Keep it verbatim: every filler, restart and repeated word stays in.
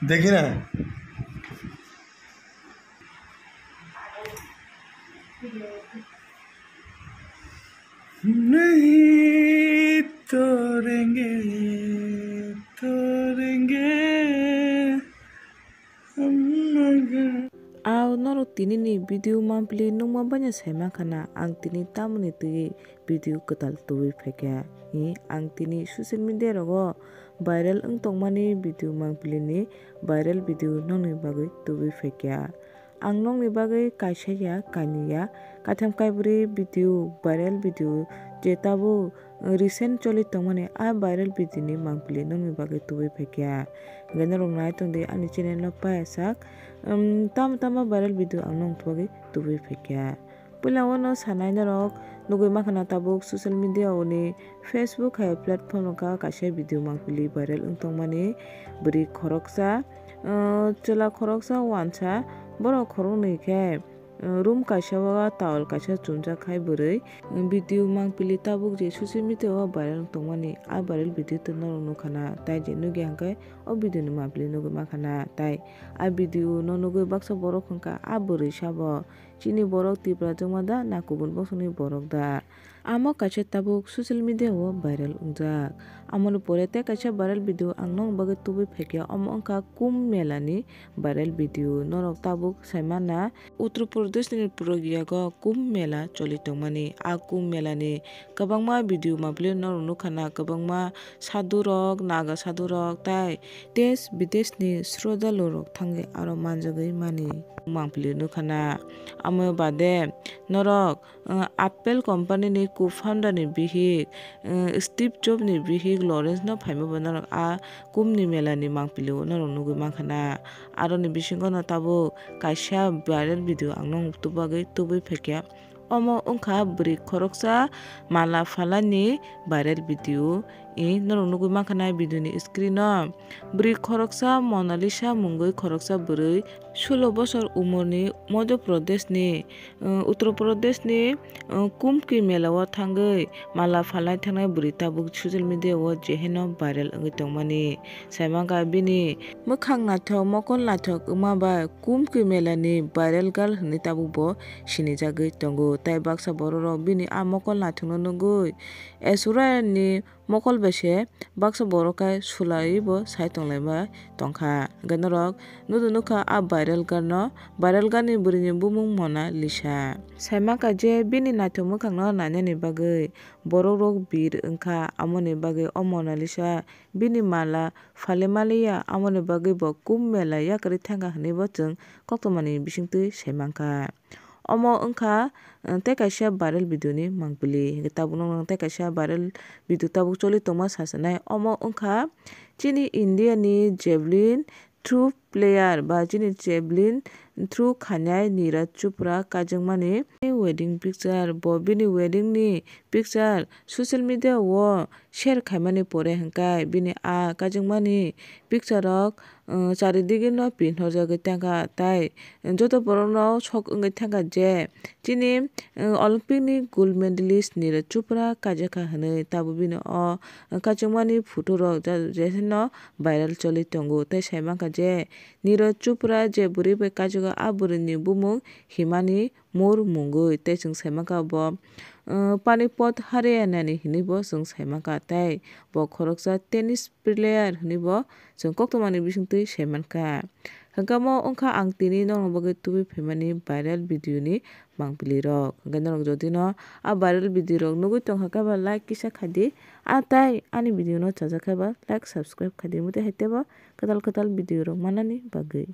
देखी ना। नहीं तोड़ेंगे, तोड़ेंगे हम मगर। Aw norok tini ni video mampli nukma banya sai mankha na, ang tini tamoni twi video kwtal tubui phaikha. Hi, ang tini social media rogo viral wng tongmani video mampli ni viral video nokni bagwi tubui phaikha. Ang nokni bagwi kaisa ya, kainwi ya, kaitham kaibrwi video, viral video je tabuk recent choli tongmani a viral video ni mampli nokni bagwi tubui phaikha. Hwnkhe norok nai tongdi ani channel no paiyasak, um, tamo tamo viral video ang nokni bagwi tubui phaikha. Puila o no sanai norok nugui mankha na tabuk social media o ni Facebook hai platform o ka kaisa video mampli viral wng tongmani bwrwi khoroksa, uh, chwla khoroksa uansa borok khoroknwi khe, uh, room kaisa o towel kaisa chumjak khai bwrwi, uh, video mampli tabuk je social media o viral wng tongmani a viral video twi norok nukha na tai je nugya hwnkhe o video ni mampli nugui mankha na tai a video no nugui baksa borok hwnkha a bwrwi sabo. Chini borok Tiprajwkma da na kubun bosongni borok da? Amo kaisa tabuk social media o viral wngjak. Amoni pore tei kaisa viral video ang nokni bagwi tubui phaikha, omo wngkha Kumbh Mela ni viral video. Norok tabuk sai mana Uttar Pradesh ni Prayagraj o Kumbh Mela choli tongmani. A Kumbh Mela ni kwbangma video mampli norok nukha na, kwbangma sadhu rok, naga sadhu rok tei desh bidesh ni srodalu rok thangwi aro manjagwi mani mampli nukha na. Amo bade norok, uh, Apple company ni co-founder ni bihik, uh, Steve Jobs ni bihik Lawrence no phaima bo norok a Kumbh ni mela ni mampli o norok nugui mankha na. Aroni bisingo no tabuk kaisa viral video ang nokni bagwi tubui phaikha. Omo wngkha bwrwi khoroksa mala phalani viral video. I norok nugui mankha na video ni screen o. Bwrwi khoroksa Monalisa mungwi khoroksa bwrwi sulo bosor umorni Madhya Pradesh ni, uh, Uttar Pradesh ni, uh, Kumbh ki mela o thangwi mala phalnai thangnai bwrwi tabuk social media o jeheno viral wngwi tongmani. Sai mankha bini mwkhang naithok mokol naithok wngma bai Kumbh ki mela ni viral girl hinwi tabuk bo sinijagwi tongo. Tai baksa borok rok bini a mokol naithok no nugwi Israel ni mokol bai se baksa borok kai sulaiwi bo sai tonglaima tongkha. Hwnkhe norok nudo nukha a viral girl no, viral girl ni bwrwi ni bumung Mona Lisa. Sai mankha je bini naithok mwkhang no nainani bagwi borok rok bir wngkha, amoni bagwi o Mona Lisa bini mala phalwi maliya, amoni bagwi bo Kumbh Mela yakarwi thangkha hinwi bo chwng koktwmani bisingtwi sai mankha. Omo wngkha, uh, tei kaisa viral video ni mangpili. Hingke tabuk nokno tei kaisa viral video tabuk choli tongma sasanai. Omo wngkha chini India ni javelin throw player ba chini javelin throw khainai Neeraj Chopra kaijakmani wedding picture. Bo bini wedding ni picture social media o share khaimani pore hwnkhe bini a kaijakmani picture rok, uh, charidigi no pinhorjagwi thangkha, tai joto borok no sok wngwi thangkha je chini, uh, Olympic ni gold medalist Neeraj Chopra kaijakha hinwi. Tabuk bini o kaijakmani photo rok ja-, jesino viral choli tongo, tei sai mankha je Neeraj Chopra je bwrwi bai kaijago a bwrwi ni bumung Himani Moor mungwi, tei chwng sai mankha bo, uh, Panipat Haryana ni hinwi bo chwng sai mankha, tei bo khoroksa tennis player hinwi bo chwng koktwmani bisingtwi sai mankha. Hwnkhe omo wngkha ang tini nokni bagwi tubui phaimani viral video ni mangpili rok. Hwnkhe norok jodi no a viral video rok nugwi tongkha khe ba like kisa khaidi, a tai ani video no chajak khe ba like subscribe khaidi, motei hai teibo kwtal kwtal video rok manani bagwi.